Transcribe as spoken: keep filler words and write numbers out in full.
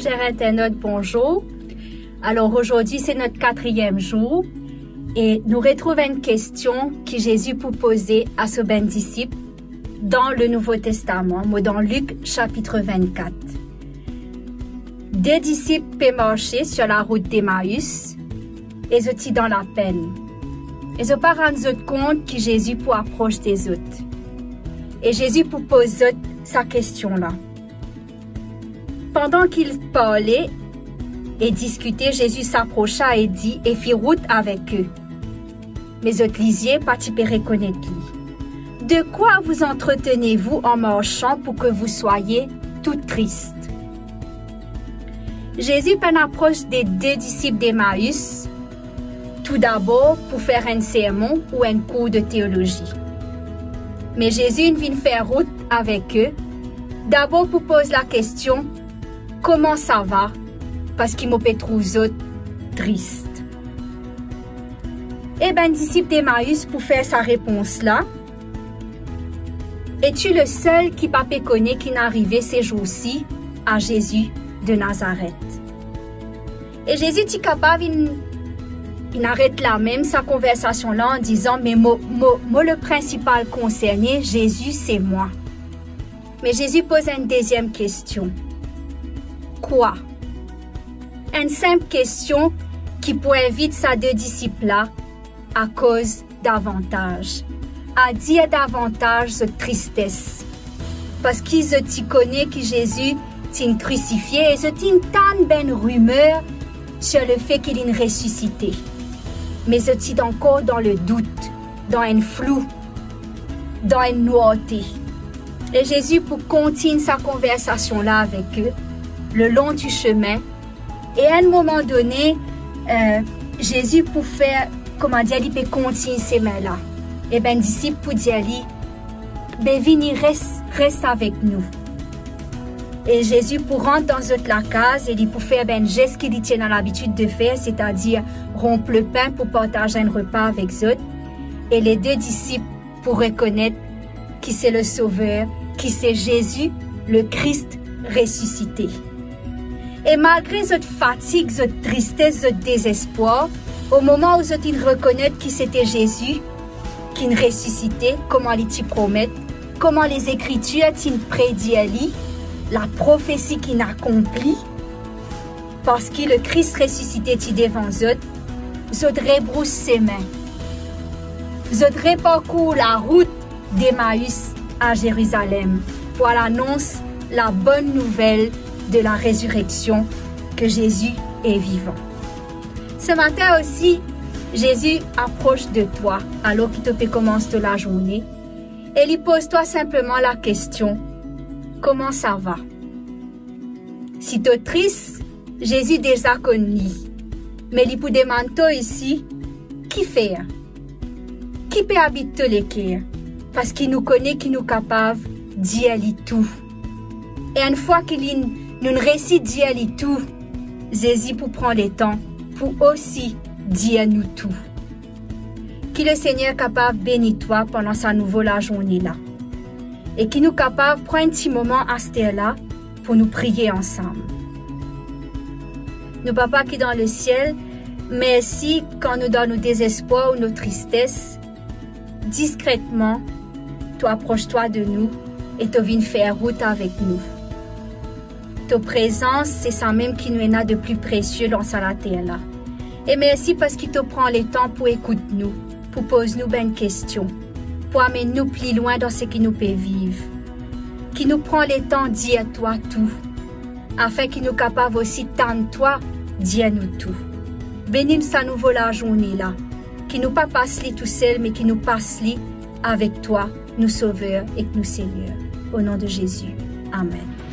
Cher internaute, bonjour. Alors aujourd'hui, c'est notre quatrième jour et nous retrouvons une question que Jésus pour poser à son bann disip dan le Nouvo Testaman, mo dan Lik chapitre vingt-quatre. De disip pe marse sur la rout d'Emmaüs e zot ti dan lapenn. E zot pa rann zot kont ki Zezi pou apros de zot. E Zezi pou poz zot sa kestion la. Pandan ki li parle e diskite, Zezi saprosa e dir, e fir rout avek zot. Me zot lizie pa ti pe rekonet li. De quoi vous entretenez-vous en marchant pour que vous soyez tout tristes ? Zezi pa'nn apros de de disip d'Emmaüs, toudabor pou fer enn sermon ou enn kour de teolozi. Me Zezi inn vinn fer rout avek zot, dabor pou poz la kestion, "Kouma sa va?" Parski mo pe trouv zot tris. E bann disip d'Emmaüs pou fer sa repons la, "Es-tu le seul ki pa pe kone ki'nn arive se zour si a Zezi de Nazaret?" E Zezi ti kapav inn, inn aret lamem sa konversasion la an dizan, "Me mo, mo, mo le prinsipal konserne, Zezi se mwa." Me Zezi poz enn deziem kestion. Quoi? Enn sinp kestion ki pou invit sa de disip la a koz davantaz, a dir davantaz zot tristes. Parski zot ti kone ki Zezi ti'nn krisifie e zot ti'nn tann bann rimer sur le fait ki li'nn resisite. Me zot ti ankor dan le dout, dan enn flou, dan enn nwarte. E Zezi pou kontign sa konversasion la avek zot, le long du chemin, e a enn moman done, eh, Zezi pou fer, kouma dir, li pe kontign semin la. E bann disip pou dir li, "Be vini, res, res avek nou." E Zezi pou rant dan zot lakaz e li pou fer bann zes ki li ti ena labitid de fer, setadir ronp lepin pou partaz enn repa avek zot. E le de disip pou rekonet ki se le Sover, ki se Zezi, le Kris resisite. E malgre zot fatig, zot tristes, zot dezespwar, o moman ou zot inn rekonet ki sete Zezi ki'nn resisite, kouma li ti promet, kouma Lezekritir ti'nn predir li, laprofesi ki'nn akonpli, parski le Kris resisite ti devan zot, zot rebrous semin. Zot reparkour larout d'Emmaüs a Zerizalem pou al anons la bonne nouvelle de la résurrection, que Jésus est vivant. Ce matin aussi, Jésus approche de toi, alor ki to pe koumans to lazourne, e li poz twa sinpleman lakestion, "Kouma sa va?" Si to tris, Zezi deza konn li, me li pou demann twa osi, "Kifer? Ki pe abit to leker?" Parski nou kone ki nou kapav dir li tou. E enn fwa ki li, nou'nn resi dir li tou, Zezi pou pran letan pou osi dir nou tou. Ki Lesegner kapav beni twa pandan sa nouvo lazourne la, e ki nou kapav pran enn ti moman aster la pou nou priye ansam. Nou Papa ki dan lesiel, mersi kan nou dan nou dezespwar ou nou tristes, diskretman, to apros twa de nou e to vinn fer rout avek nou. To prezans, se samem ki nou ena de pli presie lor sa later la. E mersi parski to pran letan pou ekout nou, pou poz nou bann kestion, pou amenn nou pli lwin dan seki nou pe viv. Ki nou pran letan dir twa tou, afin ki nou kapav osi tann twa dir nou tou. Beni sa nouvo lazourne la, ki nou pa pas li tousel, me ki nou pas li avek twa, nou Sover ek nou Segner. O non de Zezi. Amen.